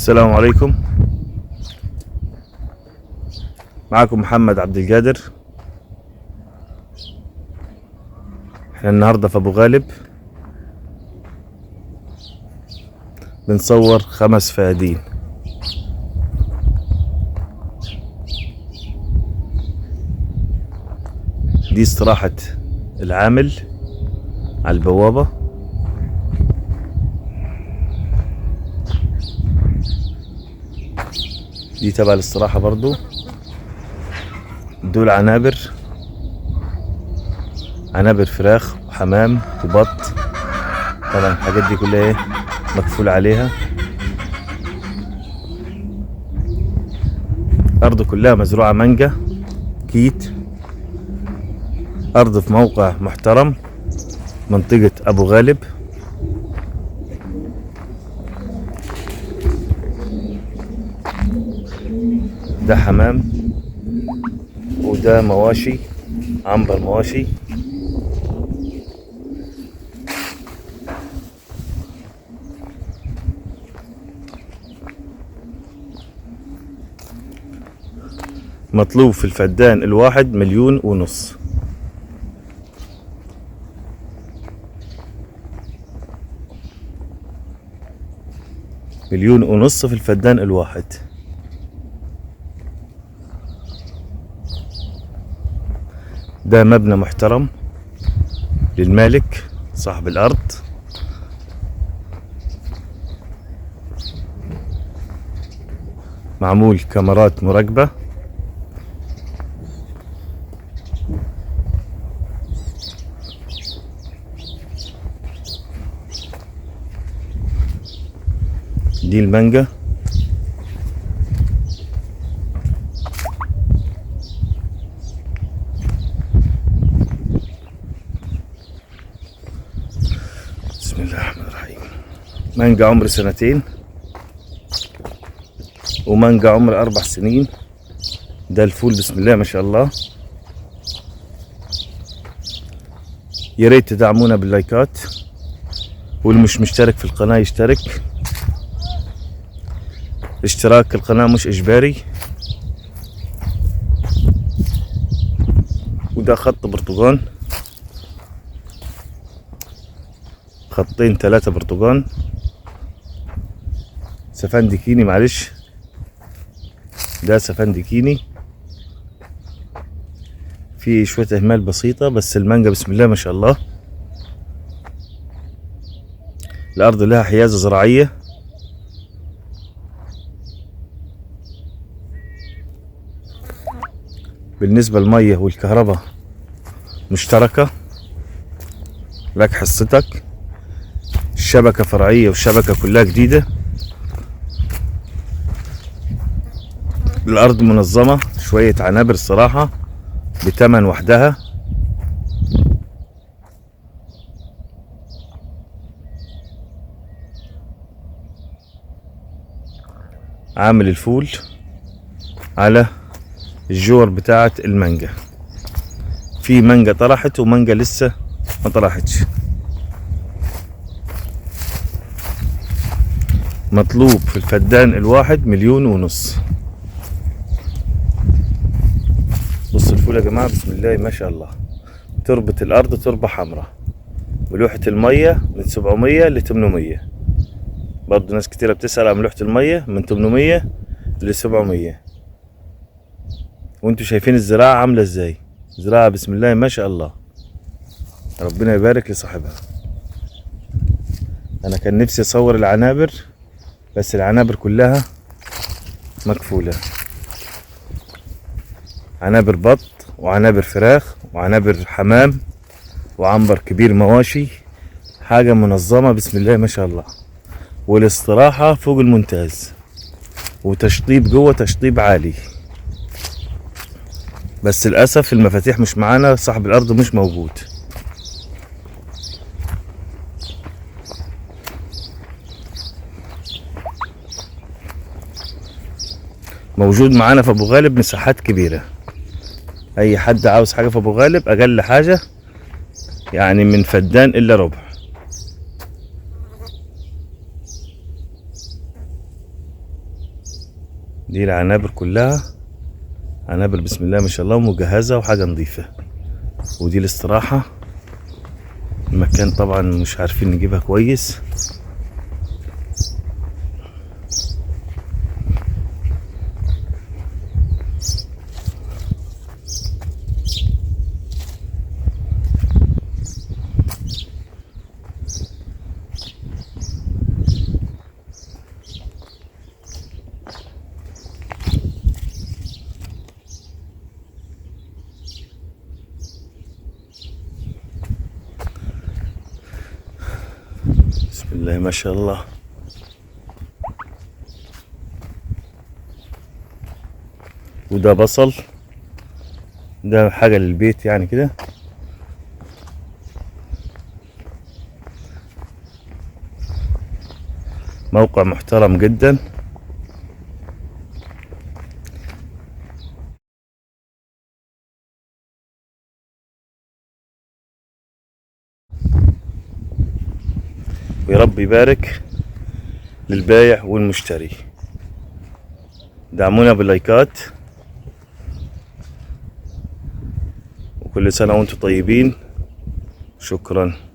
السلام عليكم. معكم محمد عبد القادر. احنا النهارده في ابو غالب بنصور 5 فدادين. دي استراحة العامل على البوابة. دي تبع الاستراحة برضو. دول عنابر، عنابر فراخ وحمام وبط. طبعا الحاجات دي كلها ايه مكفول عليها. أرض كلها مزروعة مانجا كيت. أرض في موقع محترم، منطقة أبو غالب. ده حمام وده مواشي، عنبر مواشي. مطلوب في الفدان الواحد 1.5 مليون. 1.5 مليون في الفدان الواحد. ده مبنى محترم للمالك صاحب الأرض. معمول كاميرات مراقبة. دي المانجا. بسم الله الرحمن الرحيم. مانجا عمر 2 سنين ومانجا عمر 4 سنين. ده الفول بسم الله ما شاء الله. يا ريت تدعمونا باللايكات، واللي مش مشترك في القناة يشترك. اشتراك القناة مش اجباري. وده خط برتقان، خطين 3 برتقان. سفندكيني، معلش ده سفندكيني، في شوية اهمال بسيطة، بس المانجا بسم الله ما شاء الله. الارض لها حيازة زراعية. بالنسبة للمية والكهرباء مشتركة، لك حصتك. الشبكة فرعية والشبكة كلها جديدة. الأرض منظمة، شوية عنابر الصراحة بتمن وحدها. عامل الفول على الجور بتاعت المانجا. في مانجا طرحت ومانجا لسه ما طرحتش. مطلوب في الفدان الواحد 1.5 مليون. بصوا الفول يا جماعة بسم الله ما شاء الله. تربة الأرض تربة حمراء. ملوحة المية من 700 ل 800. برضو ناس كتيرة بتسأل عن ملوحة المية، من 800 ل 700. وانتوا شايفين الزراعة عاملة ازاي. زراعة بسم الله ما شاء الله، ربنا يبارك لصاحبها. انا كان نفسي اصور العنابر، بس العنابر كلها مكفولة. عنابر بط وعنابر فراخ وعنابر حمام وعنبر كبير مواشي. حاجة منظمة بسم الله ما شاء الله. والاستراحة فوق الممتاز، وتشطيب جوه تشطيب عالي. بس للأسف المفاتيح مش معانا، صاحب الأرض مش موجود. موجود معانا في أبو غالب مساحات كبيرة. أي حد عاوز حاجة في أبو غالب أقل حاجة يعني من فدان إلا ربع. دي العنابر كلها عنابر بسم الله ما شاء الله، ومجهزة وحاجة نظيفة. ودي الاستراحة، المكان طبعا مش عارفين نجيبها كويس. بسم الله ما شاء الله. وده بصل، ده حاجة للبيت يعني كده. موقع محترم جدا. ويا رب يبارك للبايع والمشتري. دعمونا باللايكات، وكل سنة وانتم طيبين. شكرا.